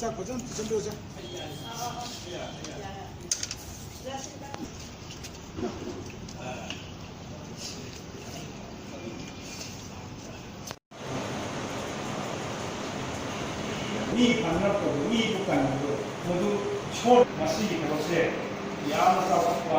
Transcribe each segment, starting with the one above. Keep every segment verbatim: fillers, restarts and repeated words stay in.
ꯆꯥꯛ ꯐꯖꯅ ꯄꯤꯁꯟꯕꯤꯔꯣꯁꯦ꯫ ꯃꯤ ꯐꯪꯅꯕ ꯇꯧꯕ, ꯃꯤꯕꯨ ꯀꯟꯕꯗꯣ, ꯃꯗꯨ ꯁꯣꯔꯠ꯫ ꯃꯁꯤꯒꯤ ꯊꯕꯛꯁꯦ ꯌꯥꯝꯅ ꯆꯥꯎꯈꯠꯄ꯫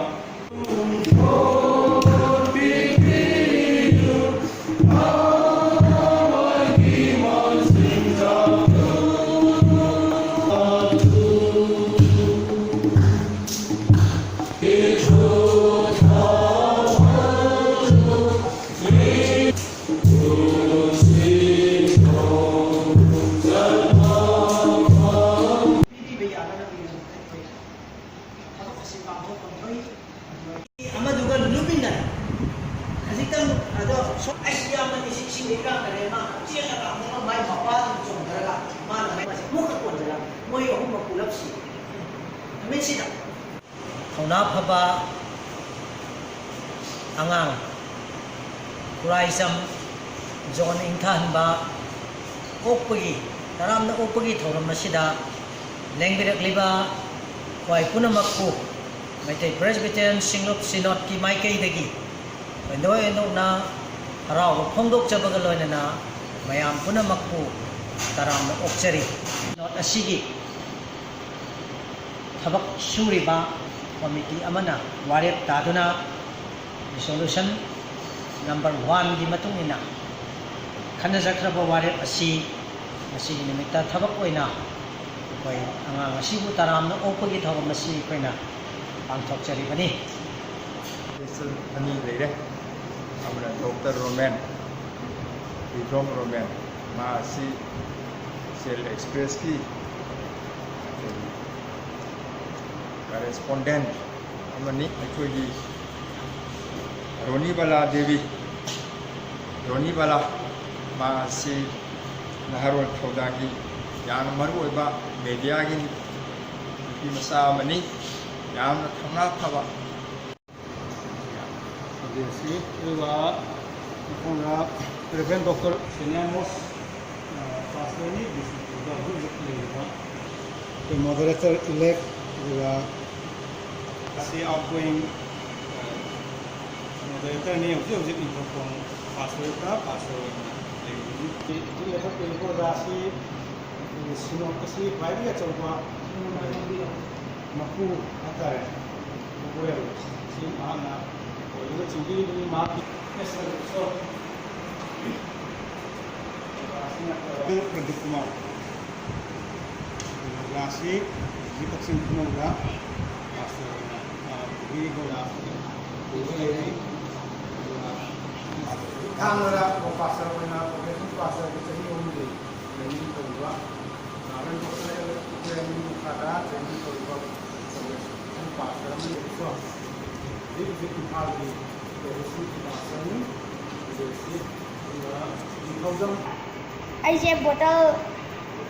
ꯄꯤꯕꯤꯕ ꯌꯥꯅꯅꯕꯒꯤꯗꯃꯛꯇ ꯑꯩꯈꯣꯏ ꯊꯕꯛ ꯑꯁꯤ ꯄꯥꯡꯊꯣꯛꯄ ꯊꯣꯛꯏ꯫ ꯑꯃꯗꯨꯒ ꯂꯨꯃꯤꯟꯅꯔꯦ꯫ ꯈꯖꯤꯛꯇꯪ ꯑꯗꯣ ꯁꯣ-, ꯑꯩꯁ, ꯏꯌꯥꯝꯕꯅꯤ ꯁꯤ ꯏꯁꯤꯡꯗ ꯏꯔꯥꯛꯅꯔꯦ, ꯃꯥ ꯆꯦꯜꯂꯒ ꯑꯃꯨꯛꯀ ꯃꯥꯏ ꯃꯄꯥꯗꯨ ꯆꯣꯡꯊꯔꯒ ꯃꯥꯅ ꯃꯥꯏ ꯑꯃꯨꯛꯀ ꯀꯣꯟꯖꯔꯒ ꯃꯣꯏ ꯑꯍꯨꯝꯃꯛ ꯄꯨꯂꯞ ꯁꯤ꯫ ꯅꯨꯃꯤꯠꯁꯤꯗ ꯊꯧꯅꯥ ꯐꯕ ꯑꯉꯥꯡ, ꯈꯨꯔꯥꯏꯖꯝ ꯖꯣꯟ ꯏꯪꯊꯍꯟꯕ ꯑꯣꯛꯄꯒꯤ, ꯇꯔꯥꯝꯅ ꯑꯣꯛꯄꯒꯤ ꯊꯧꯔꯝ ꯑꯁꯤꯗ ꯂꯦꯡꯕꯤꯔꯛꯂꯤꯕ ꯈ꯭ꯋꯥꯏ ꯄꯨꯝꯅꯃꯛꯄꯨ ꯃꯩꯇꯩ ꯄ꯭ꯔꯦꯁꯕꯤꯇꯦꯔꯤꯌꯟ ꯁꯤꯡꯂꯨꯞ ꯁꯤꯅꯣꯗꯀꯤ ꯃꯥꯏꯀꯩꯗꯒꯤ ꯍꯦꯟꯗꯣꯛ ꯍꯦꯟꯗꯣꯛꯅ ꯍꯔꯥꯎꯕ ꯐꯣꯡꯗꯣꯛꯆꯕꯒ ꯂꯣꯏꯅꯅ ꯃꯌꯥꯝ ꯄꯨꯝꯅꯃꯛꯄꯨ ꯇꯔꯥꯝꯅ ꯑꯣꯛꯆꯔꯤ꯫ ꯁꯤꯅꯣꯗ ꯑꯁꯤꯒꯤ ꯊꯕꯛ ꯁꯨꯔꯤꯕ ꯀꯣꯃꯤꯇꯤ ꯑꯃꯅ ꯋꯥꯔꯦꯞ ꯇꯥꯗꯨꯅ ꯔꯤꯖꯣꯂꯨꯁꯟ ꯅꯝꯕꯔ ꯋꯥꯟꯒꯤ ꯃꯇꯨꯡ ꯏꯟꯅ ꯈꯟꯅꯖꯈ꯭ꯔꯕ ꯋꯥꯔꯦꯞ ꯑꯁꯤ ꯉꯁꯤꯒꯤ ꯅꯨꯃꯤꯠꯇ ꯊꯕꯛ ꯑꯣꯏꯅ ꯑꯩꯈꯣꯏ ꯑꯉꯥꯡ ꯑꯁꯤꯕꯨ ꯇꯔꯥꯝꯅ ꯑꯣꯛꯄꯒꯤ ꯊꯧꯔꯝ ꯑꯁꯤ ꯑꯩꯈꯣꯏꯅ ꯄꯥꯡꯊꯣꯛꯆꯔꯤꯕꯅꯤ꯫ ꯑꯅꯤ ꯂꯩꯔꯦ꯫ ꯑꯃꯅ ꯗꯣꯛꯇꯔ ꯔꯣꯃꯦꯟ, ꯏꯕ꯭ꯔꯣꯝ ꯔꯣꯃꯦꯟ, ꯃꯥ ꯑꯁꯤ ꯁꯦꯜ ꯑꯦꯛꯁꯄ꯭ꯔꯦꯁꯀꯤ ꯀꯔꯦꯁꯄꯣꯟꯗꯦꯟ ꯑꯃꯅꯤ꯫ ꯑꯩꯈꯣꯏꯒꯤ ꯔꯣꯅꯤꯕꯂꯥ ꯗꯦꯕꯤ, ꯔꯣꯅꯤꯕꯂꯥ, ꯃꯥ ꯑꯁꯤ ꯅꯍꯥꯔꯣꯜ ꯊꯧꯗꯥꯡꯒꯤ ꯌꯥꯝꯅ ꯃꯔꯨꯑꯣꯏꯕ ꯃꯦꯗꯤꯌꯥꯒꯤ ꯅꯨꯄꯤ ꯃꯆꯥ ꯑꯃꯅꯤ꯫ ꯌꯥꯝꯅ ꯊꯧꯅꯥ ꯐꯕ꯫ ꯑꯗꯨ ꯑꯁꯤ ꯑꯗꯨꯒ ꯃꯊꯪꯗ ꯔꯦꯚꯔꯦꯟ ꯗꯣꯛꯇꯔ ꯁꯦꯅꯤꯌꯔ ꯃꯣꯁ, ꯑ, ꯄꯥꯁꯇꯔꯅꯤ, ꯕꯤꯁꯅꯨꯄꯨꯔꯗ ꯍꯧꯖꯤꯛ ꯍꯧꯖꯤꯛ ꯂꯩꯔꯤꯕ꯫ ꯑꯩꯈꯣꯏ moderator elect, ꯑꯗꯨꯒ ꯑꯁꯤ outgoing moderatorꯅꯤ, ꯍꯧꯖꯤꯛ ꯍꯧꯖꯤꯛ ꯅꯤꯡꯊꯧꯈꯣꯡ pastorꯇ pastor ꯑꯣꯏꯅ ꯂꯩꯔꯤꯕꯅꯤ꯫ ꯍꯧꯖꯤꯛ ꯂꯦꯞꯈꯠꯄꯤꯔꯤꯕ ꯑꯣꯖꯥ ꯑꯁꯤ ꯑꯩꯈꯣꯏꯒꯤ ꯁꯤꯅꯣꯗ ꯑꯁꯤ ꯈ꯭ꯋꯥꯏꯗꯒꯤ ꯑꯆꯧꯕ ꯃꯄꯨ ꯍꯥꯏꯇꯥꯔꯦ, ꯃꯄꯨꯔꯣꯏꯕ ꯑꯁꯤ ꯃꯍꯥꯛꯅ ꯑꯣꯏꯔꯒ ꯆꯤꯡꯕꯤꯔꯤꯕꯅꯤ꯫ ꯃꯍꯥꯛꯀꯤ ꯄ꯭ꯔꯗꯤꯞ ꯀꯨꯃꯥꯔ꯫ ꯑꯣꯖꯥꯁꯤ ꯍꯧꯖꯤꯛ ꯀꯛꯆꯤꯡ ꯈꯨꯅꯧꯗ ꯄꯥꯁꯇꯔ ꯑꯣꯏꯅ, ꯑ, ꯄꯨꯕꯤꯔꯤꯕ ꯑꯣꯖꯥ ꯑꯣꯏꯅ ꯄꯨꯔꯒ ꯂꯩꯔꯤ꯫ ꯑꯗꯨꯒ ꯊꯥꯡꯃꯗ ꯄꯥꯁꯇꯔ ꯑꯣꯏꯅ, ꯄ꯭ꯔꯣꯐꯦꯁꯅꯦꯜ ꯄꯥꯁꯇꯔꯒꯤ ꯆꯍꯤ ꯑꯍꯨꯝꯒꯤ ꯇ꯭ꯔꯦꯅꯤꯡ ꯇꯧꯔꯤꯕ, ꯔꯦꯚꯔꯦꯟ ꯄ꯭ꯔꯣꯐꯦꯁꯔ ꯀꯨꯀꯤꯔꯦꯟꯒꯤ ꯃꯈꯥꯗ ꯇ꯭ꯔꯦꯅꯤꯡ ꯇꯧꯔꯤꯕ ꯄ꯭ꯔꯣꯐꯦꯁꯅꯦꯜ ꯄꯥꯁꯇꯔ ꯑꯃ ꯂꯩꯔꯤꯀꯣ꯫ ꯍꯧꯖꯤꯛ ꯍꯧꯖꯤꯛ ꯏꯝꯐꯥꯜꯒꯤ ꯄ꯭ꯔꯣꯐꯦꯁꯅꯦꯜ ꯄꯥꯁꯇꯔꯅꯤ꯫ ꯑꯗꯨꯒ ꯅꯤꯡꯊꯧꯖꯝ ꯑꯩꯁꯦ ꯕꯣꯇꯜ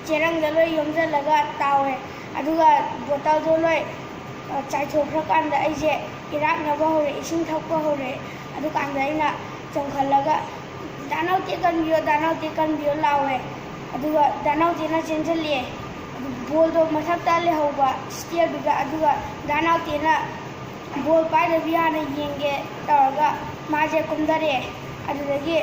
ꯆꯦꯔꯪꯗ ꯂꯣꯏ ꯌꯣꯝꯁꯤꯜꯂꯒ ꯇꯥꯎꯋꯦ꯫ ꯑꯗꯨꯒ ꯕꯣꯇꯜꯗꯣ ꯂꯣꯏ, ꯑ, ꯆꯥꯏꯊꯣꯛꯈ꯭ꯔꯀꯥꯟꯗ ꯑꯩꯁꯦ ꯏꯔꯥꯛꯅꯕ ꯍꯧꯔꯦ, ꯏꯁꯤꯡ ꯊꯛꯄ ꯍꯧꯔꯦ꯫ ꯑꯗꯨꯀꯥꯟꯗ ꯑꯩꯅ ꯆꯣꯡꯈꯠꯂꯒ, "ꯗꯥ ꯅꯥꯎꯇꯦ ꯀꯟꯕꯤꯌꯣ, ꯗꯥ ꯅꯥꯎꯇꯦ ꯀꯟꯕꯤꯌꯣ" ꯂꯥꯎꯋꯦ꯫ ꯑꯗꯨꯒ ꯗꯥ ꯅꯥꯎꯇꯦꯅ ꯆꯦꯟꯁꯤꯜꯂꯛꯑꯦ꯫ ꯑꯗꯨ ꯕꯣꯜꯗꯣ ꯃꯊꯛꯇ ꯂꯩꯍꯧꯕ ꯁ꯭ꯇꯤꯌꯔꯗꯨꯗ, ꯑꯗꯨꯒ ꯗꯥ ꯅꯥꯎꯇꯦꯅ ꯕꯣꯜ ꯄꯥꯏꯗꯕꯤ ꯍꯥꯟꯅ ꯌꯦꯡꯒꯦ ꯇꯧꯔꯒ ꯃꯥꯁꯦ ꯀꯨꯝꯊꯔꯛꯑꯦ꯫ ꯑꯗꯨꯗꯒꯤ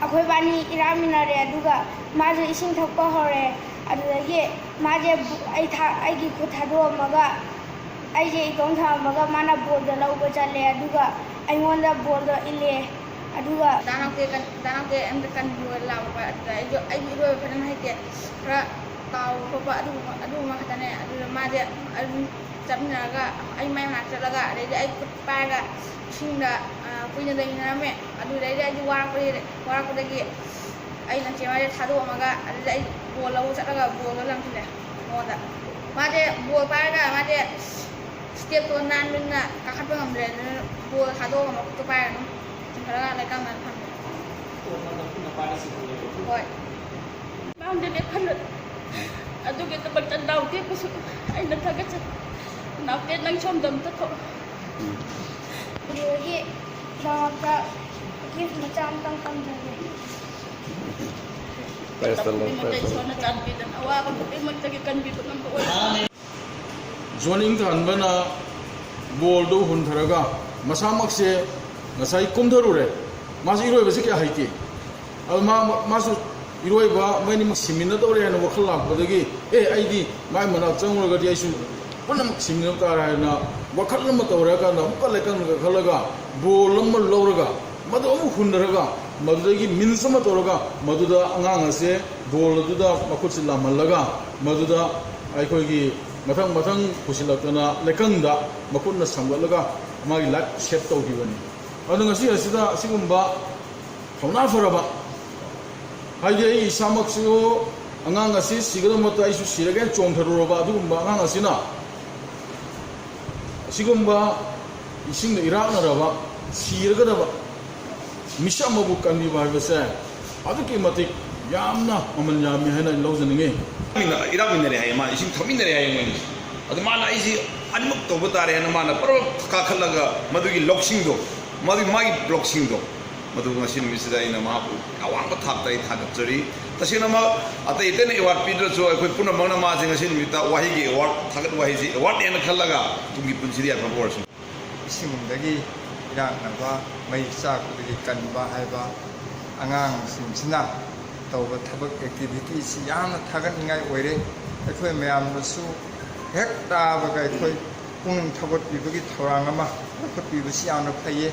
ꯑꯩꯈꯣꯏꯕꯥꯅꯤ ꯏꯔꯥꯛꯃꯤꯟꯅꯔꯦ, ꯑꯗꯨꯒ ꯃꯥꯁꯨ ꯏꯁꯤꯡ ꯊꯛꯄ ꯍꯧꯔꯦ꯫ ꯑꯗꯨꯗꯒꯤ ꯃꯥꯁꯦ ꯕꯨ-, ꯑꯩ ꯊꯥ-, ꯑꯩꯒꯤ ꯈꯨꯠ ꯊꯥꯗꯣꯛꯑꯝꯃꯒ, ꯑꯩꯁꯦ ꯏꯇꯣꯝ ꯊꯝꯃꯝꯃꯒ ꯃꯥꯅ ꯕꯣꯜꯗꯣ ꯂꯧꯕ ꯆꯠꯂꯦ, ꯑꯗꯨꯒ ꯑꯩꯉꯣꯟꯗ ꯕꯣꯜꯗꯣ ꯏꯜꯂꯦ꯫ ꯑꯗꯨꯒ ꯗꯥ ꯅꯥꯎꯇꯦ ꯀꯟ-, ꯗꯥ ꯅꯥꯎꯇꯦ ꯑꯝꯇ ꯀꯟꯕꯤꯌꯣ ꯂꯥꯎꯔꯛꯄ꯫ ꯑꯗꯨꯗ ꯑꯩꯁꯨ, ꯑꯩꯗꯤ ꯏꯔꯣꯏꯕ ꯐꯖꯅ ꯍꯩꯇꯦ, ꯈꯔ ꯇꯥꯎꯕ ꯈꯣꯠꯄ ꯑꯗꯨꯒꯨꯝꯕ, ꯑꯗꯨꯒꯨꯝꯕ ꯈꯛꯇꯅꯦ꯫ ꯑꯗꯨꯗ ꯃꯥꯁꯦ ꯑꯗꯨꯝ ꯆꯠꯃꯤꯟꯅꯔꯒ ꯑꯩ ꯃꯥꯏ ꯃꯅꯥꯛꯇ ꯆꯠꯂꯒ, ꯑꯗꯩꯗꯤ ꯑꯩ ꯈꯨꯠ ꯄꯥꯏꯔꯒ ꯏꯁꯤꯡꯗ, ꯑ, ꯀꯨꯏꯅ ꯂꯩꯃꯤꯟꯅꯔꯝꯃꯦ꯫ ꯑꯗꯨꯗꯩꯗꯤ ꯑꯩꯁꯨ ꯋꯥꯔꯛꯄꯗꯒꯤ, ꯋꯥꯔꯛꯄꯗꯒꯤ ꯑꯩꯅ ꯆꯦ ꯃꯥꯁꯦ ꯊꯥꯗꯣꯛꯑꯝꯃꯒ, ꯑꯗꯨꯗ ꯑꯩ ꯕꯣꯜ ꯂꯧꯕ ꯆꯠꯂꯒ ꯕꯣꯜꯗꯣ ꯂꯪꯁꯤꯜꯂꯦ ꯃꯉꯣꯟꯗ꯫ ꯃꯥꯁꯦ ꯕꯣꯜ ꯄꯥꯏꯔꯒ, ꯃꯥꯁꯦ ꯁ꯭ꯇꯦꯞꯇꯣ ꯅꯥꯟꯕꯅꯤꯅ ꯀꯥꯈꯠꯄ ꯉꯝꯗ꯭ꯔꯦ꯫ ꯑꯗꯨꯅ ꯕꯣꯜ ꯊꯥꯗꯣꯛꯑꯒ ꯃꯈꯨꯠꯇꯣ ꯄꯥꯏꯔꯒ ꯑꯗꯨꯝ ꯆꯤꯡꯈꯠꯂꯒ ꯂꯩꯀꯥꯝꯅ ꯊꯝꯃꯦ꯫ ꯍꯣꯏ꯫ ꯃꯥꯡꯗꯅꯦ ꯈꯜꯂꯨ꯫ ꯑꯗꯨꯒꯤꯗꯃꯛꯇ ꯅꯥꯎꯇꯦꯕꯨꯁꯨ ꯑꯩꯅ ꯊꯥꯒꯠꯆꯔꯤ꯫ ꯅꯥꯎꯇꯦ, ꯅꯪ ꯁꯣꯝꯗ ꯑꯝꯇ ꯊꯣꯛ꯫ ꯕ꯭ꯔꯣꯒꯤꯗꯃꯛꯇ ꯒꯤꯐ ꯃꯆꯥ ꯑꯝꯇꯪ ꯇꯝꯖꯒꯦ꯫ Praise the Lord, praise the Lord. ꯏꯁꯣꯔꯅ ꯆꯥꯟꯕꯤꯗꯅ ꯑꯋꯥꯕ ꯈꯨꯗꯤꯡꯃꯛꯇꯒꯤ ꯀꯟꯕꯤꯕ ꯉꯝꯕ ꯑꯣꯏ꯫ ꯖꯣꯟ ꯏꯪꯊꯍꯟꯕꯅ ꯕꯣꯜꯗꯨ ꯍꯨꯟꯊꯔꯒ, ꯃꯁꯥꯃꯛꯁꯦ ꯉꯁꯥꯏ ꯀꯨꯝꯊꯔꯨꯔꯦ꯫ ꯃꯥꯁꯨ ꯏꯔꯣꯏꯕꯁꯤ ꯀꯌꯥ ꯍꯩꯇꯦ꯫ ꯑꯗꯨ ꯃꯥ, ꯃꯥꯁꯨ ꯏꯔꯣꯏꯕ ꯃꯣꯏ ꯑꯅꯤꯃꯛ ꯁꯤꯃꯤꯟꯅꯗꯧꯔꯦ ꯍꯥꯏꯅ ꯋꯥꯈꯜ ꯂꯥꯛꯄꯗꯒꯤ, "ꯑꯦ, ꯑꯩꯗꯤ ꯃꯥꯏ ꯃꯅꯥꯛ ꯆꯪꯉꯨꯔꯒꯗꯤ ꯑꯩꯁꯨ ꯄꯨꯝꯅꯃꯛ ꯁꯤꯃꯤꯟꯅꯕ ꯇꯥꯔꯦ" ꯍꯥꯏꯅ ꯋꯥꯈꯜ ꯑꯃ ꯇꯧꯔꯦ꯫ ꯍꯥꯏ ꯀꯥꯟꯗ ꯑꯃꯨꯛꯀ ꯂꯩꯀꯪꯗ ꯀꯥꯈꯠꯂꯒ ꯕꯣꯜ ꯑꯃ ꯂꯧꯔꯒ, ꯃꯗꯨ ꯑꯃꯨꯛ ꯍꯨꯟꯊꯔꯒ, ꯃꯗꯨꯗꯒꯤ ꯃꯤꯟꯁ ꯑꯃ ꯇꯧꯔꯒ, ꯃꯗꯨꯗ ꯑꯉꯥꯡ ꯑꯁꯦ ꯕꯣꯜ ꯑꯗꯨꯗ ꯃꯈꯨꯠꯁꯤ ꯂꯥꯝꯍꯜꯂꯒ, ꯃꯗꯨꯗ ꯑꯩꯈꯣꯏꯒꯤ ꯃꯊꯪ ꯃꯊꯪ ꯄꯨꯁꯤꯜꯂꯛꯇꯅ ꯂꯩꯀꯪꯗ ꯃꯈꯨꯠꯅ ꯁꯝꯒꯠꯂꯒ ꯃꯥꯒꯤ ꯂꯥꯏꯐ ꯁꯦꯚ ꯇꯧꯈꯤꯕꯅꯤ꯫ ꯑꯗꯨ ꯉꯁꯤ ꯑꯁꯤꯗ ꯑꯁꯤꯒꯨꯝꯕ ꯊꯧꯅꯥ ꯐꯔꯕ, ꯍꯥꯏꯗꯤ ꯑꯩ ꯏꯁꯥꯃꯛꯁꯨ ꯑꯉꯥꯡ ꯑꯁꯤ ꯁꯤꯒꯗꯕ ꯃꯍꯨꯠꯇ ꯑꯩꯁꯨ ꯁꯤꯔꯒꯦ ꯍꯥꯏꯅ ꯆꯣꯡꯊꯔꯨꯔꯕ ꯑꯗꯨꯒꯨꯝꯕ ꯑꯉꯥꯡ ꯑꯁꯤꯅ, ꯑꯁꯤꯒꯨꯝꯕ ꯏꯁꯤꯡꯗ ꯏꯔꯥꯛꯅꯔꯕ, ꯁꯤꯔꯒꯗꯕ ꯃꯤꯁꯛ ꯑꯃꯕꯨ ꯀꯟꯕꯤꯕ ꯍꯥꯏꯕꯁꯦ ꯑꯗꯨꯛꯀꯤ ꯃꯇꯤꯛ ꯌꯥꯝꯅ ꯃꯃꯜ ꯌꯥꯝꯃꯤ ꯍꯥꯏꯅ ꯑꯩ ꯂꯧꯖꯅꯤꯡꯉꯤ꯫ ꯏꯔꯥꯛꯃꯤꯟꯅꯔꯦ ꯍꯥꯏꯌꯦ, ꯃꯥ ꯏꯁꯤꯡ ꯊꯛꯃꯤꯟꯅꯔꯦ ꯍꯥꯏꯌꯦ ꯃꯣꯏꯅꯤꯁꯦ꯫ ꯑꯗꯨ ꯃꯥꯅ, "ꯑꯩꯁꯤ ꯑꯅꯤꯃꯛ ꯇꯧꯕ ꯇꯥꯔꯦ" ꯍꯥꯏꯅ ꯃꯥꯅ ꯄꯔꯞ ꯀꯥꯈꯠꯂꯒ ꯃꯗꯨꯒꯤ ꯂꯧꯁꯤꯡꯗꯣ, ꯃꯗꯨ ꯃꯥꯒꯤ ꯕ꯭ꯂꯣꯛꯁꯤꯡꯗꯣ, ꯃꯗꯨ ꯉꯁꯤ ꯅꯨꯃꯤꯠꯁꯤꯗ ꯑꯩꯅ ꯃꯍꯥꯛꯄꯨ ꯑꯋꯥꯡꯕ ꯊꯥꯛꯇ ꯑꯩ ꯊꯥꯒꯠꯆꯔꯤ꯫ ꯇꯁꯦꯡꯅꯃꯛ ꯑꯇꯩ ꯑꯇꯩꯅ ꯑꯦꯋꯥꯔꯗ ꯄꯤꯗ꯭ꯔꯁꯨ ꯑꯩꯈꯣꯏ ꯄꯨꯝꯅꯃꯛꯅ ꯃꯥꯁꯦ ꯉꯁꯤ ꯅꯨꯃꯤꯠꯇ ꯋꯥꯍꯩꯒꯤ ꯑꯦꯋꯥꯔꯗ, ꯊꯥꯒꯠ ꯋꯥꯍꯩꯁꯤ ꯑꯦꯋꯥꯔꯗꯅꯦꯅ ꯈꯜꯂꯒ ꯇꯨꯡꯒꯤ ꯄꯨꯟꯁꯤꯗ ꯌꯥꯏꯐꯕ ꯑꯣꯏꯔꯁꯅꯨ꯫ ꯏꯁꯤꯡꯗꯒꯤ ꯏꯔꯥꯛꯅꯕ, ꯃꯩ ꯆꯥꯛꯄꯗꯒꯤ ꯀꯟꯕ ꯍꯥꯏꯕ ꯑꯉꯥꯡꯁꯤꯡꯁꯤꯅ ꯇꯧꯕ ꯊꯕꯛ, ꯑꯦꯛꯇꯤꯚꯤꯇꯤꯁꯤ ꯌꯥꯝꯅ ꯊꯥꯒꯠꯅꯤꯡꯉꯥꯏ ꯑꯣꯏꯔꯦ꯫ ꯑꯩꯈꯣꯏ ꯃꯌꯥꯝꯅꯁꯨ ꯍꯦꯛ ꯇꯥꯕꯒ ꯑꯩꯈꯣꯏ ꯄꯨꯛꯅꯤꯡ ꯊꯧꯒꯠꯄꯤꯕꯒꯤ ꯊꯧꯔꯥꯡ ꯑꯃ ꯂꯧꯈꯠꯄꯤꯕꯁꯤ ꯌꯥꯝꯅ ꯐꯩꯌꯦ꯫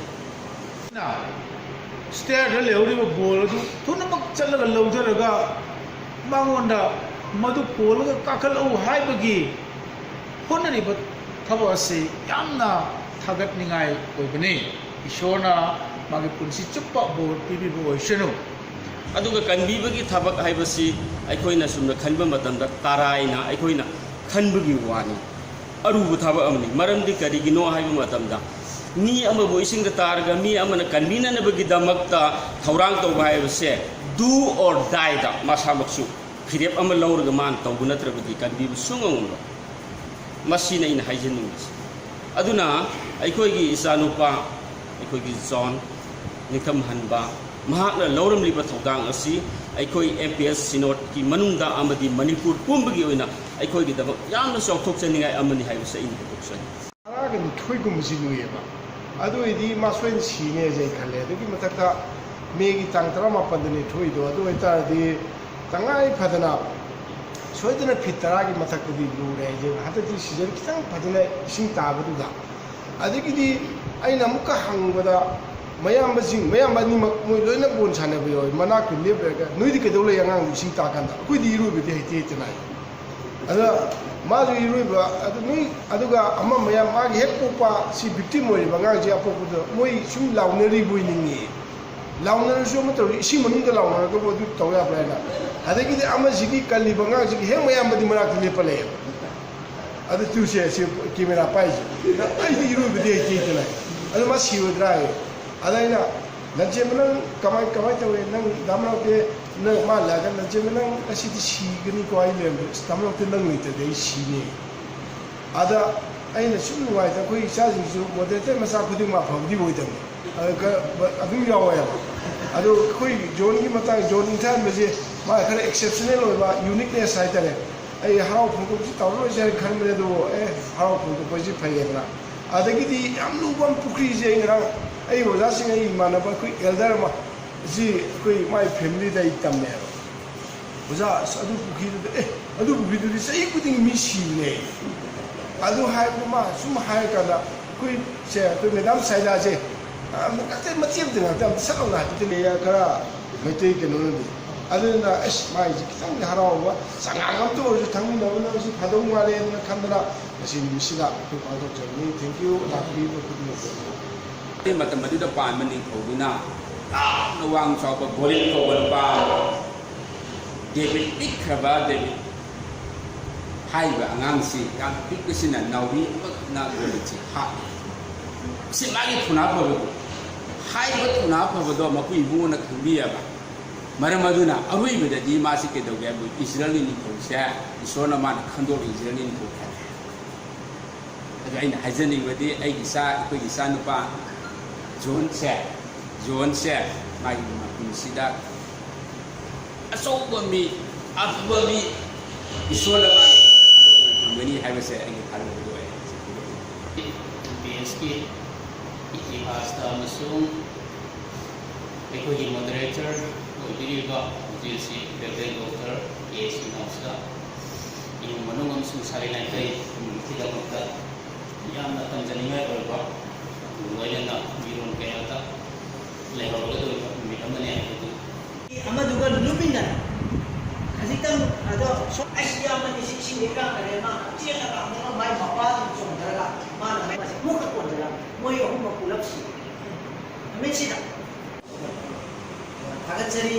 ꯁ꯭ꯇꯦꯌꯔꯗ ꯂꯩꯍꯧꯔꯤꯕ ꯕꯣꯜ ꯑꯗꯨ ꯊꯨꯅꯃꯛ ꯆꯠꯂꯒ ꯂꯧꯊꯔꯒ ꯃꯉꯣꯟꯗ ꯃꯗꯨ ꯀꯣꯜꯂꯒ ꯀꯥꯈꯠꯂꯛꯎ ꯍꯥꯏꯕꯒꯤ ꯍꯣꯠꯅꯔꯤꯕ ꯊꯕꯛ ꯑꯁꯤ ꯌꯥꯝꯅ ꯊꯥꯒꯠꯅꯤꯡꯉꯥꯏ ꯑꯣꯏꯕꯅꯤ꯫ ꯏꯁꯣꯔꯅ ꯃꯥꯒꯤ ꯄꯨꯟꯁꯤ ꯆꯨꯞꯄ ꯕꯣꯔ ꯄꯤꯕꯤꯕ ꯑꯣꯏꯁꯅꯨ꯫ ꯑꯗꯨꯒ ꯀꯟꯕꯤꯕꯒꯤ ꯊꯕꯛ ꯍꯥꯏꯕꯁꯤ ꯑꯩꯈꯣꯏꯅ ꯁꯨꯝꯅ ꯈꯟꯕ ꯃꯇꯝꯗ ꯇꯔꯥꯏꯅ ꯑꯩꯈꯣꯏꯅ ꯈꯟꯕꯒꯤ ꯋꯥꯅꯤ꯫ ꯑꯔꯨꯕ ꯊꯕꯛ ꯑꯃꯅꯤ꯫ ꯃꯔꯝꯗꯤ ꯀꯔꯤꯒꯤꯅꯣ ꯍꯥꯏꯕ ꯃꯇꯝꯗ, ꯃꯤ ꯑꯃꯕꯨ ꯏꯁꯤꯡꯗ ꯇꯥꯔꯒ ꯃꯤ ꯑꯃꯅ ꯀꯟꯕꯤꯅꯅꯕꯒꯤꯗꯃꯛꯇ ꯊꯧꯔꯥꯡ ꯇꯧꯕ ꯍꯥꯏꯕꯁꯦ, do or dieꯗ ꯃꯁꯥꯃꯛꯁꯨ ꯐꯤꯔꯦꯞ ꯑꯃ ꯂꯧꯔꯒ ꯃꯥꯅ ꯇꯧꯕ ꯅꯠꯇ꯭ꯔꯕꯗꯤ ꯀꯟꯕꯤꯕ ꯁꯨꯡꯉꯝ ꯉꯝꯂꯣꯏ꯫ ꯃꯁꯤꯅ ꯑꯩꯅ ꯍꯥꯏꯖꯅꯤꯡꯕꯁꯦ꯫ ꯑꯗꯨꯅ ꯑꯩꯈꯣꯏꯒꯤ ꯏꯆꯥꯅꯨꯄꯥ, ꯑꯩꯈꯣꯏꯒꯤ ꯖꯣꯟ ꯅꯤꯡꯊꯝꯍꯟꯕ, ꯃꯍꯥꯛꯅ ꯂꯧꯔꯝꯂꯤꯕ ꯊꯧꯗꯥꯡ ꯑꯁꯤ ꯑꯩꯈꯣꯏ M P S Synodꯀꯤ ꯃꯅꯨꯡꯗ ꯑꯃꯗꯤ ꯃꯅꯤꯄꯨꯔ ꯄꯨꯝꯕꯒꯤ ꯑꯣꯏꯅ ꯑꯩꯈꯣꯏꯒꯤꯗꯃꯛ ꯌꯥꯝꯅ ꯆꯥꯎꯊꯣꯛꯆꯅꯤꯡꯉꯥꯏ ꯑꯃꯅꯤ ꯍꯥꯏꯕꯁꯤ ꯑꯩꯅ ꯐꯣꯡꯗꯣꯛꯆꯔꯤ꯫ ꯇꯔꯥꯒ ꯅꯤꯊꯣꯏꯒꯨꯝꯕꯁꯤ ꯂꯨꯏꯌꯦꯕ꯫ ꯑꯗꯨ ꯑꯣꯏꯗꯤ ꯃꯥ ꯁꯣꯏꯗꯅ ꯁꯤꯅꯦꯁꯦ ꯑꯩ ꯈꯜꯂꯦ꯫ ꯑꯗꯨꯒꯤ ꯃꯊꯛꯇ ꯃꯦꯒꯤ ꯇꯥꯡ ꯇꯔꯥꯃꯥꯄꯟꯗꯅꯦ ꯊꯣꯛꯏꯗꯣ꯫ ꯑꯗꯨ ꯑꯣꯏꯇꯥꯔꯗꯤ ꯇꯉꯥꯏ ꯐꯗꯅ ꯁꯣꯏꯗꯅ ꯐꯤꯠ ꯇꯔꯥꯒꯤ ꯃꯊꯛꯇꯗꯤ ꯂꯨꯔꯦ ꯍꯥꯏꯁꯦ꯫ ꯍꯟꯗꯛꯇꯤ ꯁꯤꯖꯟ ꯈꯤꯇꯪ ꯐꯖꯅ ꯏꯁꯤꯡ ꯇꯥꯕꯗꯨꯗ꯫ ꯑꯗꯒꯤꯗꯤ ꯑꯩꯅ ꯑꯃꯨꯛꯀ ꯍꯪꯕꯗ ꯃꯌꯥꯝꯕꯁꯤꯡ, ꯃꯌꯥꯝꯕ ꯑꯅꯤꯃꯛ ꯃꯣꯏ ꯂꯣꯏꯅ ꯕꯣꯜ ꯁꯥꯟꯅꯕ ꯌꯥꯎꯋꯤ꯫ ꯃꯅꯥꯛꯇ ꯂꯦꯞꯂꯒ, "ꯅꯣꯏꯗꯤ ꯀꯩꯗꯧ ꯂꯩ ꯑꯉꯥꯡꯗꯨ ꯏꯁꯤꯡ ꯇꯥꯀꯥꯟꯗ?" "ꯑꯩꯈꯣꯏꯗꯤ ꯏꯔꯣꯏꯕꯗꯤ ꯍꯩꯇꯦ" ꯍꯩꯇꯅ ꯍꯥꯏ꯫ ꯑꯗ ꯃꯥꯁꯨ ꯏꯔꯣꯏꯕ, ꯑꯗꯨ ꯅꯣꯏ, ꯑꯗꯨꯒ ꯑꯃ ꯃꯌꯥꯝ ꯃꯥꯒꯤ ꯍꯦꯛ ꯄꯣꯛꯄ ꯁꯤ ꯕꯤꯛꯇꯤꯝ ꯑꯣꯏꯔꯤꯕ ꯑꯉꯥꯡꯁꯤ ꯑꯄꯣꯛꯄꯗ ꯃꯣꯏ ꯁꯨꯝ ꯂꯥꯎꯅꯔꯤꯕꯣꯏ ꯅꯤꯡꯉꯤ꯫ ꯂꯥꯎꯅꯔꯁꯨ ꯑꯃ ꯇꯧꯔꯁꯨ ꯏꯁꯤꯡ ꯃꯅꯨꯡꯗ ꯂꯥꯎꯅꯔꯒꯕꯨ ꯑꯗꯨ ꯇꯧ ꯌꯥꯕ꯭ꯔꯥ ꯍꯥꯏꯅ꯫ ꯑꯗꯒꯤꯗꯤ ꯑꯃꯁꯤꯒꯤ ꯀꯜꯂꯤꯕ ꯑꯉꯥꯡꯁꯤꯒꯤ ꯍꯦꯛ ꯃꯌꯥꯝꯕꯗꯤ ꯃꯅꯥꯛꯇ ꯂꯦꯞꯄ ꯂꯩꯌꯦꯕ꯫ ꯑꯗꯨ ꯇꯨꯁꯦ, ꯁꯤ ꯀꯦꯃꯦꯔꯥ ꯄꯥꯏꯁꯦ, "ꯑꯩꯗꯤ ꯏꯔꯣꯏꯕꯗꯤ ꯍꯩꯇꯦ" ꯍꯩꯇꯅ꯫ ꯑꯗꯨ ꯃꯥ ꯁꯤꯔꯣꯏꯗ꯭ꯔꯥ ꯍꯥꯏꯌꯦ꯫ ꯑꯗ ꯑꯩꯅ, "ꯂꯟꯆꯦꯟꯕ, ꯅꯪ ꯀꯃꯥꯏ, ꯀꯃꯥꯏ ꯇꯧꯋꯦ? ꯅꯪ ꯗꯥ ꯃꯅꯥꯎꯇꯦ, ꯅꯪ", ꯃꯥ ꯂꯥꯛꯑꯒ, "ꯂꯟꯆꯦꯟꯕ, ꯅꯪ ꯉꯁꯤꯗꯤ ꯁꯤꯒꯅꯤꯀꯣ?" ꯑꯩ ꯂꯩꯔꯝꯕ, "ꯑꯁ, ꯗꯥ ꯃꯅꯥꯎꯇꯦ, ꯅꯪ ꯂꯩꯇ꯭ꯔꯗꯤ ꯑꯩ ꯁꯤꯅꯤ"꯫ ꯑꯗ ꯑꯩꯅ ꯁꯨꯝ ꯅꯨꯡꯉꯥꯏꯇ, ꯑꯩꯈꯣꯏ ꯏꯆꯥꯁꯤꯡꯁꯨ ꯃꯣꯗꯔꯦꯇꯔ ꯃꯆꯥ ꯈꯨꯗꯤꯡꯃꯛ ꯑꯐꯕꯗꯤ ꯑꯣꯏꯗꯕꯅꯤ꯫ ꯑꯗꯨ ꯈꯔ ꯑꯗꯨꯝ ꯌꯥꯎꯋꯦꯕ꯫ ꯑꯗꯣ ꯑꯩꯈꯣꯏ ꯖꯣꯟꯒꯤ ꯃꯇꯥꯡ, ꯖꯣꯟ ꯏꯟꯊꯍꯟꯕꯁꯦ ꯃꯥ ꯈꯔ ꯑꯦꯛꯁꯦꯞꯁꯅꯦꯜ ꯑꯣꯏꯕ, ꯌꯨꯅꯤꯛꯅꯦꯁ ꯍꯥꯏꯇꯥꯔꯦ꯫ ꯑꯩ ꯍꯔꯥꯎ ꯐꯣꯡꯗꯣꯛꯁꯤ ꯇꯧꯔꯔꯣꯏꯁꯦ ꯍꯥꯏꯅ ꯈꯟꯕꯅꯦ, ꯑꯗꯨꯕꯨ ꯑꯦ, ꯍꯔꯥꯎ ꯐꯣꯡꯗꯣꯛꯄꯁꯤ ꯐꯩꯌꯦꯗꯅ꯫ ꯑꯗꯒꯤꯗꯤ ꯌꯥꯝ ꯂꯨꯕ ꯑꯃ, ꯄꯨꯈ꯭ꯔꯤꯁꯦ ꯑꯩ ꯉꯔꯥꯡ ꯑꯩ ꯑꯣꯖꯥꯁꯤꯡ, ꯑꯩ ꯏꯃꯥꯟꯅꯕ, ꯑꯩꯈꯣꯏ ꯑꯦꯜꯗꯔ ꯑꯃ, ꯁꯤ ꯑꯩꯈꯣꯏ ꯃꯥꯏ ꯐꯦꯃꯤꯂꯤꯗ ꯑꯩ ꯇꯝꯃꯦꯕ꯫ "ꯑꯣꯖꯥ, ꯑꯁ, ꯑꯗꯨ ꯄꯨꯈ꯭ꯔꯤꯗꯨꯗ, ꯑꯦ, ꯑꯗꯨ ꯄꯨꯈ꯭ꯔꯤꯗꯨꯗꯤ ꯆꯍꯤ ꯈꯨꯗꯤꯡꯒꯤ ꯃꯤ ꯁꯤꯕꯅꯦ"꯫ ꯑꯗꯨ ꯍꯥꯏꯕꯗꯨ ꯃꯥ ꯁꯨꯝ ꯍꯥꯏꯔꯀꯥꯟꯗ ꯑꯩꯈꯣꯏꯁꯦ, ꯑꯩꯈꯣꯏ ꯃꯦꯗꯥꯝ ꯁꯥꯏꯗꯥꯁꯦ, ꯑ, ꯑꯇꯩ ꯃꯇꯦꯛ ꯑꯃꯇ ꯉꯥꯛꯇ ꯁꯠ ꯂꯥꯎꯅ ꯍꯥꯏꯐꯦꯠꯇ ꯂꯩꯌꯦ, ꯈꯔ ꯃꯩꯇꯩ ꯀꯩꯅꯣꯅꯗꯤ꯫ ꯑꯗꯨꯅ ꯑꯁ, ꯃꯥꯏꯁꯦ ꯈꯤꯇꯪꯗꯤ ꯍꯔꯥꯎꯕ, ꯆꯉꯥꯡ ꯑꯝꯇ ꯑꯣꯏꯔꯁꯨ ꯊꯛꯃꯤꯟꯅꯕꯅꯁꯨ ꯐꯗꯧ ꯃꯥꯜꯂꯦꯅ ꯈꯟꯗꯅ ꯉꯁꯤ ꯅꯨꯃꯤꯠꯁꯤꯗ ꯑꯩꯈꯣꯏ ꯄꯥꯡꯊꯣꯛꯆꯕꯅꯤ꯫ Thank you, ꯂꯥꯛꯄꯤꯔꯤꯕ ꯈꯨꯗꯤꯡꯃꯛꯇ꯫ ꯑꯗꯨꯒꯤ ꯃꯇꯝ ꯑꯗꯨꯗ ꯄꯥꯟꯕ ꯅꯤꯡꯊꯧꯗꯨꯅ ꯌꯥꯝꯅ ꯋꯥꯡ ꯆꯥꯎꯕ ꯒꯣꯂꯤꯠ ꯀꯧꯕ ꯅꯨꯄꯥ ꯑꯃ, ꯗꯦꯕꯤꯠ, ꯄꯤꯛꯈ꯭ꯔꯕ ꯗꯦꯕꯤꯠ ꯍꯥꯏꯔꯤꯕ ꯑꯉꯥꯡꯁꯤ, ꯌꯥꯝ ꯄꯤꯛꯄꯁꯤꯅ ꯅꯥꯎꯔꯤ ꯑꯃꯈꯛꯅ ꯒꯣꯂꯤꯠꯁꯤ ꯍꯥꯠꯂꯤ꯫ ꯁꯤ ꯃꯥꯒꯤ ꯊꯧꯅꯥ ꯐꯕꯗꯣ, ꯍꯥꯏꯔꯤꯕ ꯊꯧꯅꯥ ꯐꯕꯗꯣ ꯃꯄꯨ ꯏꯕꯨꯡꯉꯣꯅ ꯈꯪꯕꯤꯌꯦꯕ꯫ ꯃꯔꯝ ꯑꯗꯨꯅ ꯑꯔꯣꯏꯕꯗꯗꯤ ꯃꯥꯁꯤ ꯀꯩꯗꯧꯒꯦ ꯍꯥꯏꯕ, ꯏꯁꯔꯥꯌꯦꯜꯒꯤ ꯅꯤꯡꯊꯧꯁꯦ ꯏꯁꯣꯔꯅ ꯃꯥꯅ ꯈꯟꯗꯣꯛꯂ ꯏꯁꯔꯥꯌꯦꯜꯒꯤ ꯅꯤꯡꯊꯧ ꯈꯟꯂꯦ꯫ ꯑꯗꯣ ꯑꯩꯅ ꯍꯥꯏꯖꯅꯤꯡꯕꯗꯤ, ꯑꯩꯒꯤ ꯏꯆꯥ, ꯑꯩꯈꯣꯏꯒꯤ ꯏꯆꯥꯅꯨꯄꯥ ꯖꯣꯟꯁꯦ, ꯖꯣꯟꯁꯦ ꯃꯥꯒꯤ ꯃꯄꯨꯟꯁꯤꯗ ꯑꯆꯧꯕ ꯃꯤ, ꯑꯐꯕ ꯃꯤ, ꯏꯁꯣꯔꯅ ꯃꯥꯒꯤ ꯊꯝꯒꯅꯤ ꯍꯥꯏꯕꯁꯦ ꯑꯩꯒꯤ ꯊꯥꯖꯕꯗꯨ ꯑꯣꯏ꯫ ꯕꯤ ꯑꯦꯁꯀꯤ ꯏꯇꯤꯍꯥꯁꯇ ꯑꯃꯁꯨꯡ ꯑꯩꯈꯣꯏꯒꯤ ꯃꯣꯗꯔꯦꯇꯔ ꯑꯣꯏꯕꯤꯔꯤꯕ ꯍꯧꯖꯤꯛ ꯑꯁꯤ ꯔꯦꯚꯔꯦꯟ ꯗꯣꯛꯇꯔ ꯀꯦ ꯁꯤꯅꯥꯎꯁꯇ ꯏꯃꯨꯡ ꯃꯅꯨꯡ ꯑꯃꯁꯨꯡ ꯁꯥꯒꯩ ꯅꯥꯇꯩ ꯄꯨꯝꯅꯃꯛꯀꯤꯗꯃꯛꯇ ꯌꯥꯝꯅ ꯇꯝꯖꯅꯤꯡꯉꯥꯏ ꯑꯣꯏꯕ, ꯂꯣꯏꯅꯅ ꯃꯤꯔꯣꯜ ꯀꯌꯥꯗ ꯂꯩꯍꯧꯔꯒꯗꯧꯔꯤꯕ ꯅꯨꯃꯤꯠ ꯑꯃꯅꯤ ꯍꯥꯏꯕꯗꯨ꯫ ꯑꯃꯗꯨꯒ ꯂꯨꯞꯃꯤꯟꯅꯅ ꯈꯖꯤꯛꯇꯪ ꯑꯗꯣ ꯁꯣ-, ꯑꯩꯁ, ꯏꯌꯥꯝꯕꯅꯤ ꯁꯤ ꯏꯁꯤꯡꯗ ꯏꯔꯥꯡꯅꯔꯦ, ꯃꯥ ꯆꯦꯜꯂꯒ ꯑꯃꯨꯛꯀ ꯃꯥꯏ ꯃꯄꯥꯗꯨ ꯆꯣꯡꯊꯔꯒ ꯃꯥꯅ ꯃꯩ ꯃꯁꯦ ꯑꯃꯨꯛꯀ ꯀꯣꯟꯖꯔꯒ ꯃꯣꯏ ꯑꯍꯨꯝꯃꯛ ꯄꯨꯂꯞ ꯁꯤ ꯅꯨꯃꯤꯠꯁꯤꯗ ꯊꯥꯒꯠꯆꯔꯤ꯫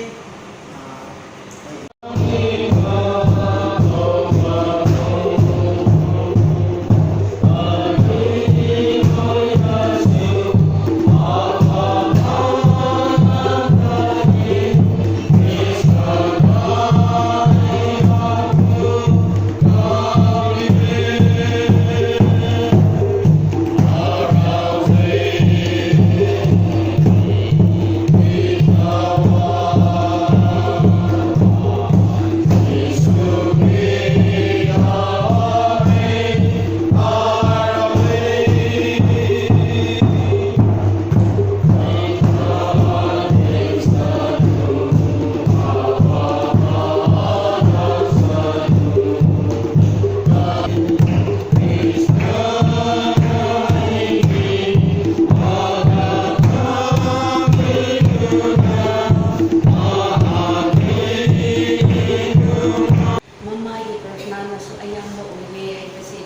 ꯃꯃꯥꯒꯤ ꯄ꯭ꯔꯊꯅꯥꯅꯁꯨ ꯑꯌꯥꯝꯕ ꯑꯣꯏꯌꯦ ꯍꯥꯏꯕꯁꯤ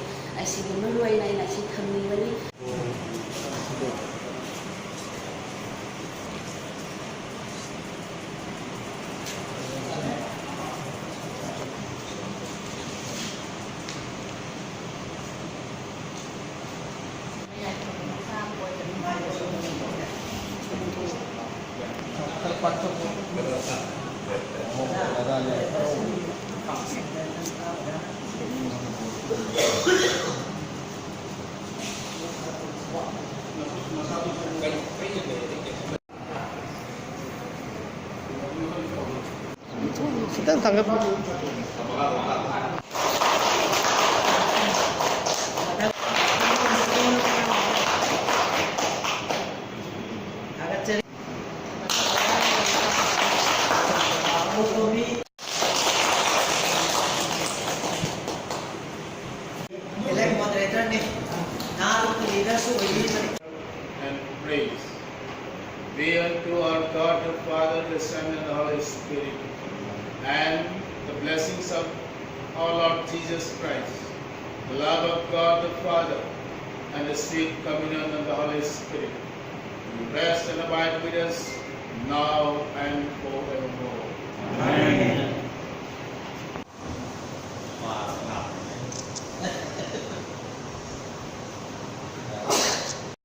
ꯑꯁꯤꯒꯤ ꯃꯔꯨ ꯑꯣꯏꯅ ꯑꯩꯅ ꯑꯁꯤ ꯊꯝꯅꯤꯡꯕꯅꯤ꯫ ꯈꯤꯇꯪ ꯊꯥꯡꯒꯠꯄꯤꯌꯨ꯫ Elect moderator ꯅꯤ꯫ ꯅꯍꯥꯔꯣꯜꯒꯤ leader ꯁꯨ ꯑꯣꯏꯕꯤꯔꯤꯕꯅꯤ꯫ And praise be unto our God the Father, the Son, and the Holy Spirit, and the blessings of our Lord Jesus Christ, the love of God the Father, and the sweet communion of the Holy Spirit, rest and abide with us now and forevermore. Amen.